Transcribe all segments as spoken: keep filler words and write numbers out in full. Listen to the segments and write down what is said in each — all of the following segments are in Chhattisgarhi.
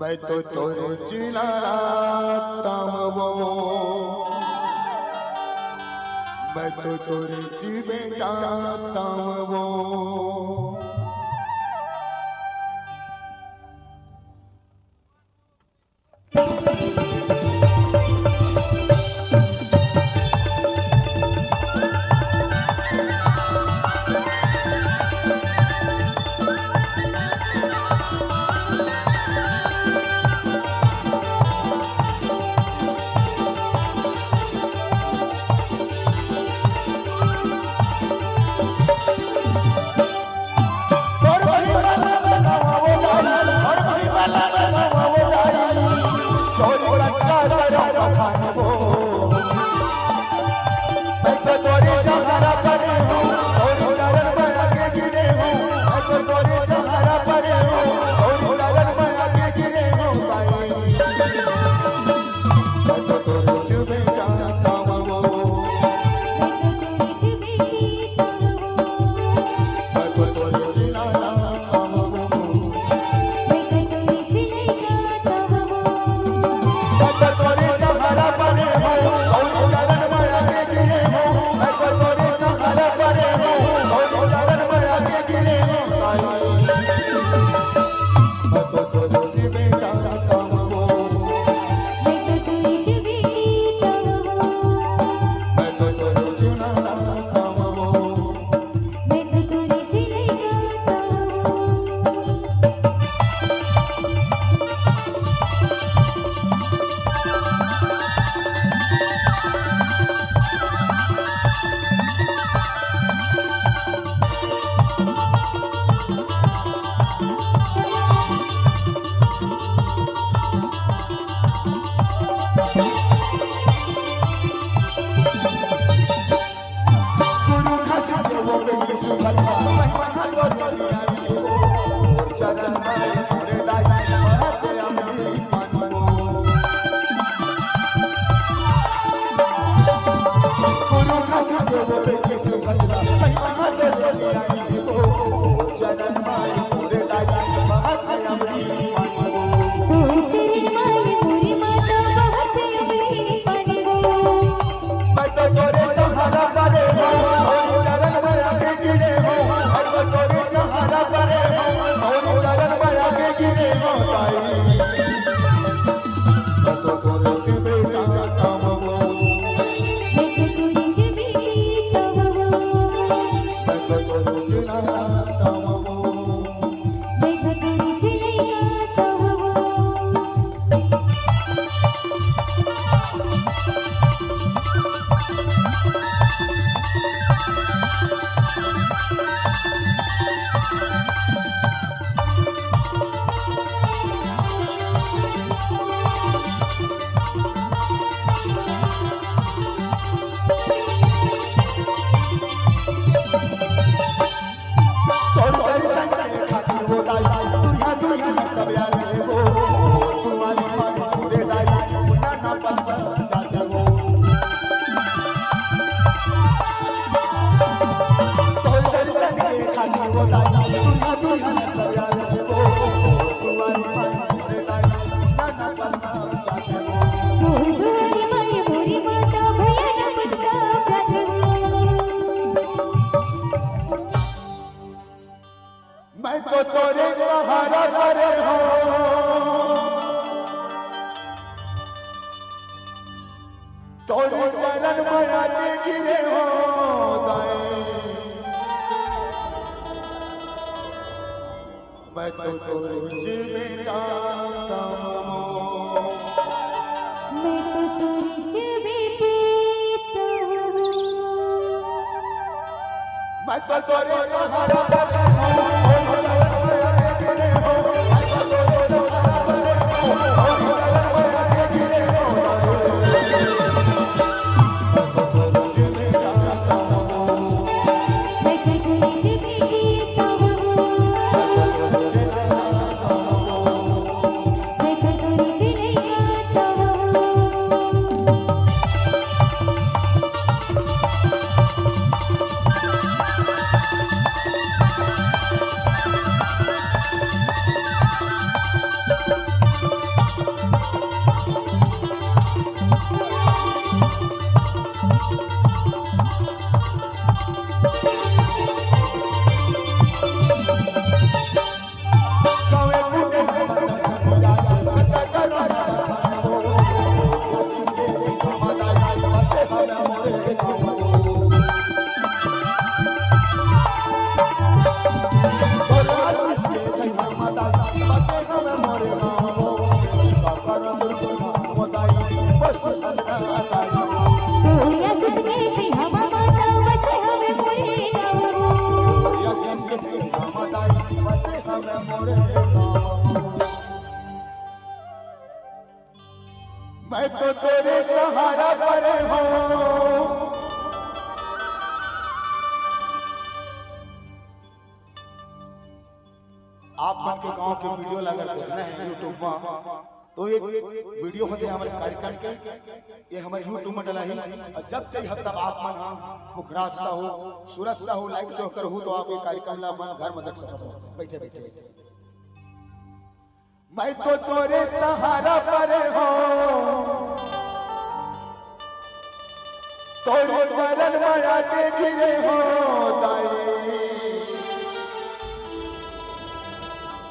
मैं तो तोर चिनारा तामवो, मैं तो तोर चिबेटा तामवो। मैं तो तोरे सहारा परे हूँ, तोरे चरण में आके गिरे हूँ दाई। मैं तो तोरे बेटा हूँ। मैं तो तोरे बेटा हूँ। मैं तो तोरे सहारा बने हूँ। मैं तो तेरे सहारा पर हूँ। आप मन के गांव के वीडियो ला अगर देखना है YouTube में, तो ये वीडियो होथे हमारे कार्यक्रम के, ये हमारे YouTube में डला ही। और जब चाहिए तब आप मन हा पुखराज साहू, सूरज साहू लाइव शो करहू, तो आप ये कार्यक्रम ला अपन घर में देख सकते हो बैठे बैठे। मैं तो तोरे सहारा पर हूँ, तोरे चरण में आके गिरे हो दाई।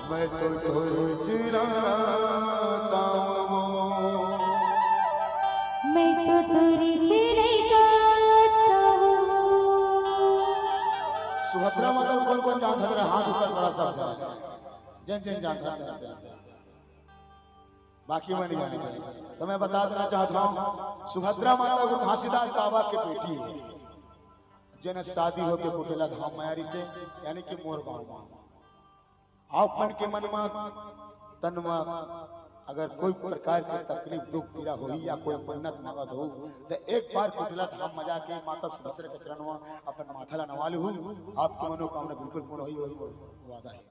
मैं तो तोरे चिराता हूँ। मैं तो तोरे चिराता हूँ। सुभद्रा माता कौन कौन जानता तेरा हाथ ऊपर बड़ा सब जन जन जानता। बाकी मैं नहीं जानता। तो मैं बता देना चाहता हूँ, सुभद्रा माता गुरु घासीदास बाबा के बेटी है, जेन शादी होके कुटेला धाम मायारी से, यानी कि मोर गांव में। आप मन के मन में, तन में अगर कोई प्रकार के तकलीफ, दुख, पीड़ा होही या कोई मन्नत मांगत हो, तो एक बार कुटेला धाम में जाके माता सुभद्रा के चरण में अपन माथा ला नवा लेहू, आपकी मनोकामना बिल्कुल पूर्ण होही, वही वादा है।